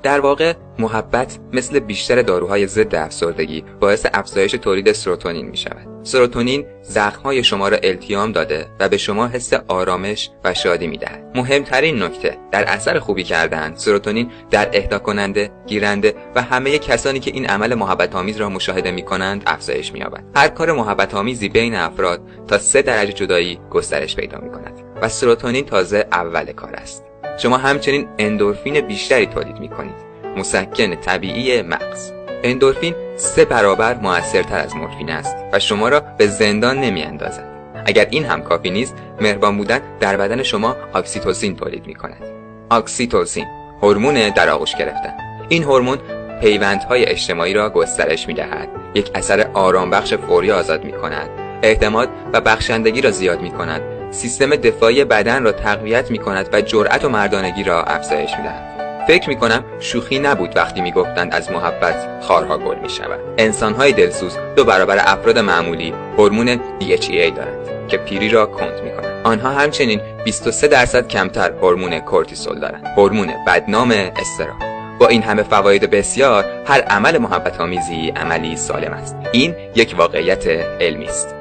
در واقع محبت مثل بیشتر داروهای ضد افسردگی باعث افزایش تولید سروتونین می شود. سروتونین زخم‌های شما را التیام داده و به شما حس آرامش و شادی می دهد. مهمترین نکته، در اثر خوبی کردن، سروتونین در اهدا کننده، گیرنده و همه کسانی که این عمل محبت آمیز را مشاهده می کنند افزایش می یابد. هر کار محبت آمیزی بین افراد تا 3 درجه جدایی گسترش پیدا می کند و سروتونین تازه اول کار است. شما همچنین اندورفین بیشتری تولید می کنید، مسکن طبیعی مغز. اندورفین 3 برابر موثرتر از مورفین است و شما را به زندان نمی اندازد. اگر این هم کافی نیست، مهربان بودن در بدن شما اکسیتوسین تولید می کند. اکسیتوسین، هورمون در آغوش گرفتن. این هورمون پیوندهای اجتماعی را گسترش می دهد، یک اثر آرامبخش فوری آزاد می کند، اعتماد و بخشندگی را زیاد می کند، سیستم دفاعی بدن را تقویت می کند و جرأت و مردانگی را افزایش می دهد. فکر می کنم شوخی نبود وقتی می گفتند از محبت خارها گل می شود. انسانهای دلسوز 2 برابر افراد معمولی هورمون DHEA دارند که پیری را کند می کند. آنها همچنین 23% کمتر هورمون کورتیسول دارند، هورمون بدنام اضطراب. با این همه فواید بسیار، هر عمل محبت آمیزی عملی سالم است. این یک واقعیت علمی است.